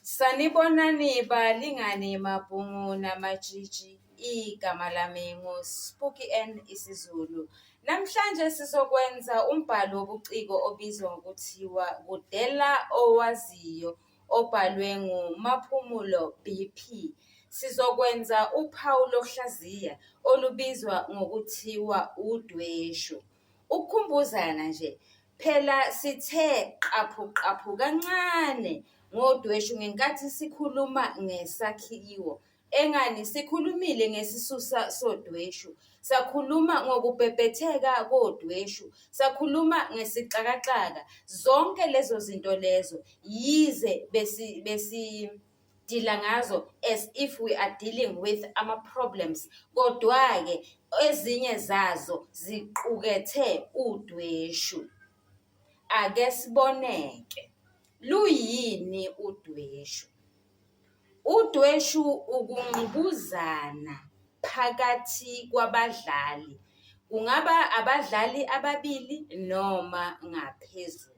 Sanibonani balingani mabhungu namatshitshi, igama lami ngu-Spooky N isiZulu. Namhlanje sizokwenza umbhalo wobuciko obizwa ngokuthiwa Kudela Owaziyo obhalwe nguMaphumulo BP. Sizokwenza uphawu lokuhlaziya olubizwa ngokuthiwa udweshu. Ukukhumbuzana nje, phela sithe qaphu qaphu kancane ngodweshu ngenkathi sikhuluma ngesakhiwo. Engani sikhulumile ngesisusa sodweshu, sakhuluma ngokubhebhetheka kodweshu, sakhuluma ngesixakaxaka. Zonke lezo zinto lezo yize besi besi dila ngazo as if we are dealing with ama-problems kodwa-ke ezinye zazo ziqukethe udweshu. Ake siboneke, luyini udweshu? Udweshu ukungqubuzana phakathi kwabadlali, kungaba abadlali ababili noma ngaphezulu.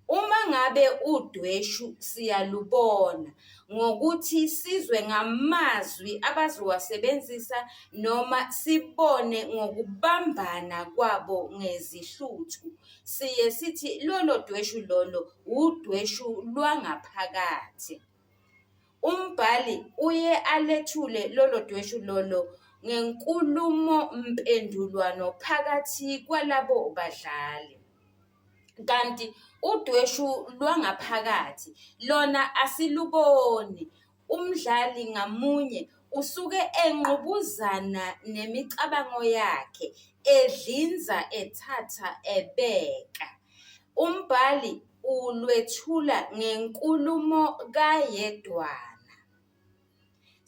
Uma ngabe udweshu siyalubona ngokuthi sizwe ngamazwi abazowasebenzisa noma sibone ngokubambana kwabo ngezihluthu. Siye sithi lolo dweshu lolo wudweshu lwangaphakathi. Umbhali uye alethule lolo dweshu lolo ngenkulumo mpendulwano phakathi kwalabo badlali. Kanti udweshu lwangaphakathi lona asiluboni, umdlali ngamunye usuke engqubuzana nemicabango yakhe, edlinza ethatha ebeka. Umbhali ulwethula ngenkulumo kayedwana.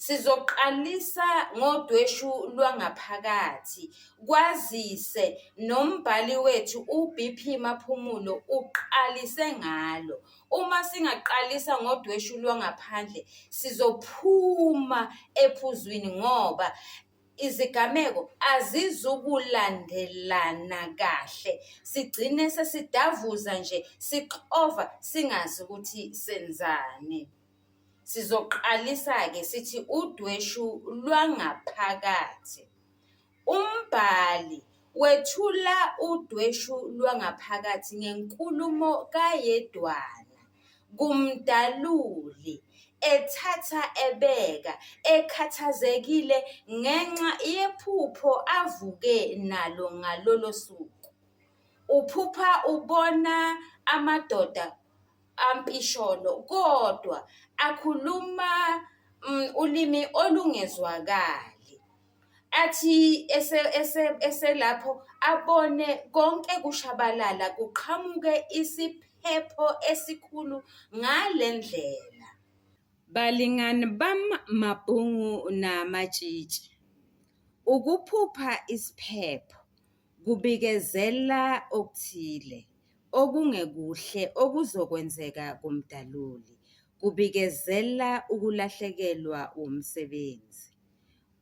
Sizoqalisa ngodweshu lwangaphakathi kwazise nombhali wethu uBP Maphumulo uqalise ngalo. Uma singaqalisa ngodweshu lwangaphandle sizophuma ephuzwini ngoba izigameko azizukulandelana kahle, sigcine sesidavuza nje sixova singazi ukuthi senzani. Sizoqalisa-ke sithi udweshu lwangaphakathi. Umbhali wethula udweshu lwangaphakathi ngenkulumo kayedwana kuMdaluli ethatha ebeka ekhathazekile ngenxa yephupho avuke nalo ngalolo suku. Uphupha ubona amadoda ampisholo kodwa akhuluma ulimi olungezwakali. Athi eselapho abone konke kushabalala kuqhamuke isiphepho esikhulu ngale ndlela. Balingani bam mabhungu namatshitshi, ukuphupha isiphepho Kubikezela okuthile okungekuhle okuzokwenzeka kuMdaluli. Kubikezela ukulahlekelwa wumsebenzi.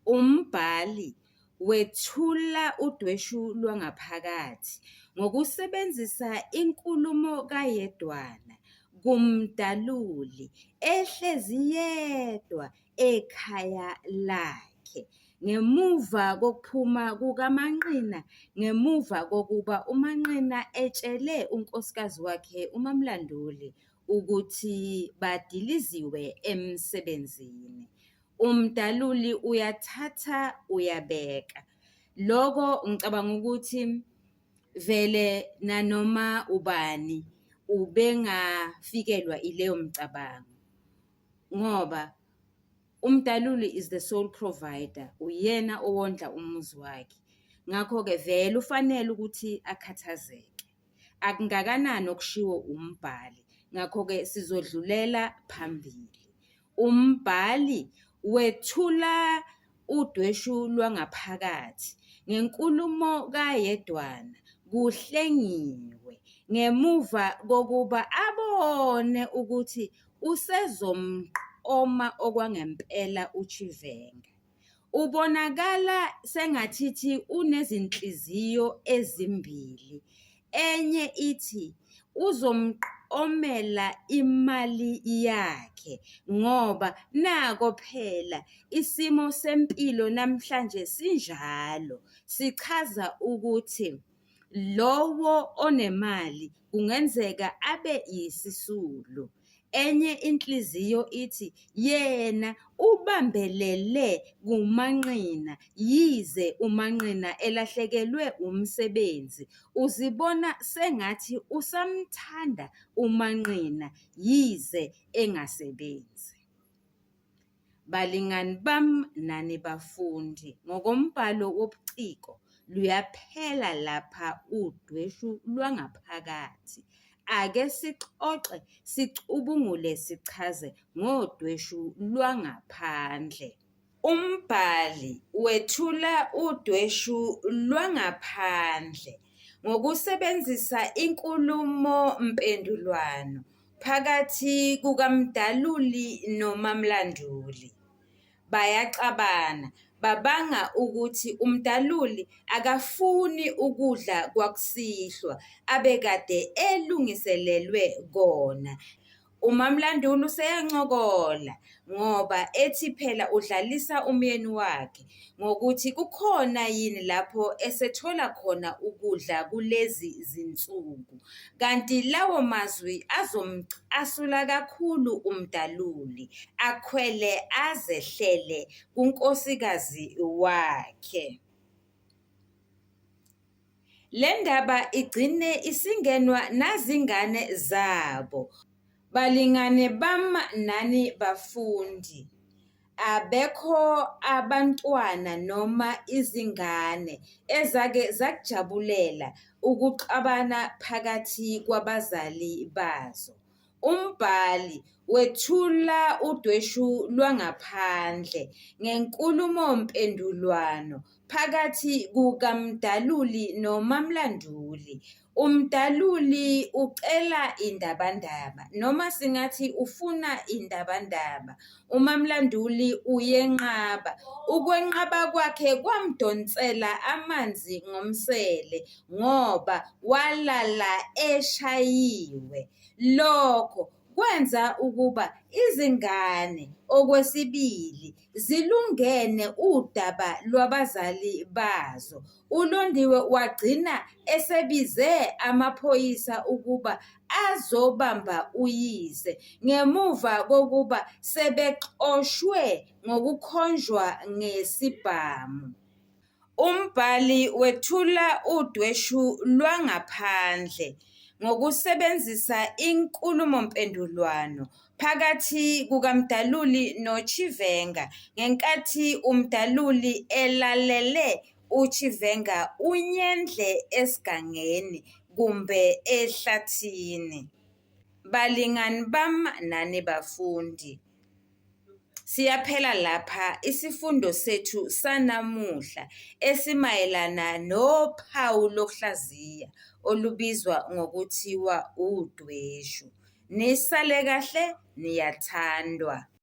Umbhali wethula udweshu lwangaphakathi ngokusebenzisa inkulumo kayedwana kuMdaluli ehlezi yedwa ekhaya lakhe ngemuva kokuphuma kukaManqina ngemuva kokuba uManqina etshele unkosikazi wakhe uMaMlanduli ukuthi badiliziwe emsebenzini. Umdaluli uyathatha uyabeka. Loko ngicabanga ukuthi vele nanoma ubani ubengafikelwa ileyo mcabango ngoba uMdaluli is the sole provider, uyena owondla umuzi wakhe. Ngakho-ke vele ufanele ukuthi akhathazeke. Akungakanani okushiwo umbhali, ngakho-ke sizodlulela phambili. Umbhali wethula udweshu lwangaphakathi ngenkulumo kayedwana kuHlengiwe ngemuva kokuba abone ukuthi usezomqoma okwangempela uChivenga. Ubonakala sengathithi unezinhliziyo ezimbili, enye ithi uzomqoma. omela imali yakhe ngoba nako phela isimo sempilo namhlanje sinjalo, sichaza ukuthi lowo onemali kungenzeka abe yisisulu. Enye inhliziyo ithi yena ubambelele kuManqina yize uManqina elahlekelwe umsebenzi, uzibona sengathi usamthanda uManqina yize engasebenzi. Balingani bam nani bafundi, ngokombhalo wobuciko luyaphela lapha udweshu lwangaphakathi. Ake sixoxe, sicubungule sichaze ngodweshu lwangaphandle. Umbhali wethula udweshu lwangaphandle ngokusebenzisa inkulumo-mpendulwano phakathi kukaMdaluli noMaMlanduli. Bayaxabana babanga ukuthi uMdaluli akafuni ukudla kwakusihlwa abekade elungiselelwe kona. UMaMlanduli useyancokola ngoba ethi phela udlalisa umyeni wakhe ngokuthi kukhona yini lapho esethola khona ukudla kulezi zinsuku. Kanti lawo mazwi azomcasula kakhulu uMdaluli, akhwele azehlele kunkosikazi wakhe. Le ndaba igcine isingenwa nazingane zabo. Balingane bam nani bafundi, abekho abantwana noma izingane ezake zakujabulela ukuxabana phakathi kwabazali bazo. Umbhali wethula udweshu lwangaphandle ngenkulumompendulwano phakathi kukaMdaluli noMaMlanduli. UMdaluli ucela indabandaba noma singathi ufuna indabandaba. UMaMlanduli uyenqaba. Ukwenqaba kwakhe kwamdonsela amanzi ngomsele ngoba walala eshayiwe. Lokho kwenza ukuba izingane okwesibili zilungene udaba lwabazali bazo. ULondiwe wagcina esebize amaphoyisa ukuba azobamba uyise ngemuva kokuba sebexoshwe ngokukhonjwa ngesibhamu. Umbhali wethula udweshu lwangaphandle ngokusebenzisa inkulumompendulwano phakathi kukaMdaluli noChivenga ngenkathi uMdaluli elalele uChivenga unyendle esigangeni kumbe ehlathini. Balingani bam nani bafundi, Siyaphela lapha isifundo sethu sanamuhla esimayelana nophawu lokuhlaziya olubizwa ngokuthiwa udweshu. Nisale kahle, niyathandwa.